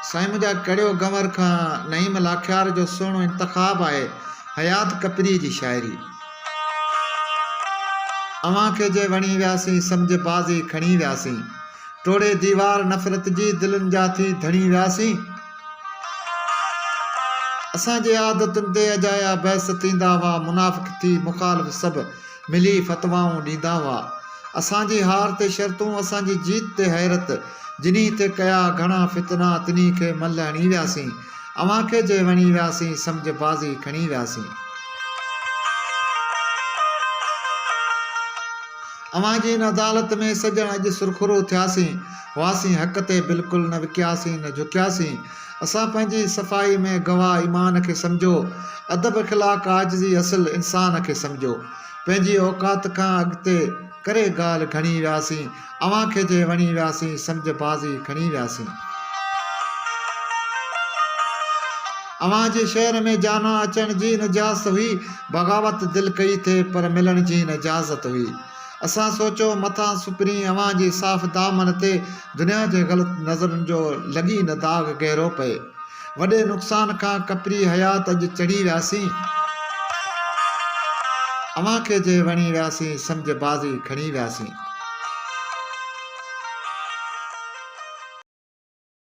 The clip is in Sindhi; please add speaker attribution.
Speaker 1: سائين منهنجا ڪڙيو گنور کان نعيم لاکيار جو سهڻو انتخاب آهي حيات ڪپري جي شاعري. اوهان کي جي وڻي وياسين سمجهه بازي کڻي وياسين ٽوڙي ديوار نفرت جي دلن جا ٿي ڌڻي وياسين. اسان جي عادتن تي اجايا بحث ٿيندا هئا منافق ٿي مخالف سڀ ملي فتوائون ڏيندا هئا. اسان جي هار تي شرطون، اسان جي جيت تي حيرت، جنهي تي ڪيا گهڻا فتنا، تنهي کي ملهه هڻي وياسين. اوهان کي جي وڻي وياسين، سمجهه بازي کڻي وياسين. اوهان جي ان عدالت ۾ سڄڻ اڄ سرخرو ٿياسين. هئاسين حق تي بلڪل نه وڪياسين نه جهڪياسين. اسان پنهنجي صفائي ۾ گواهه ايمان کي سمجهو، ادب اخلاق عاجزي اصل انسان کي سمجهو. پنهنجي اوقات کان اڳتي ڪري ڳالهه گهڻي وياسين، اوهان کي جي وڻي وياسين، سمجهه بازي کڻي وياسين. اوهان جي شهر ۾ جانان اچڻ جي نه جاست هئي، بغاوت دل ڪئي ٿي پر ملڻ جي نه اجازت هئي. اسان سوچيو مٿان سپرين اوهان جي صاف دامن تي دنيا جي غلط نظرن جو لڳي نه داغ گهرو پئي. وڏي نقصان کان ڪپري حيات اڄ چڙهي وياسين. اوهان کي جي وڻي وياسين سمجهه بازي کڻي وياسين.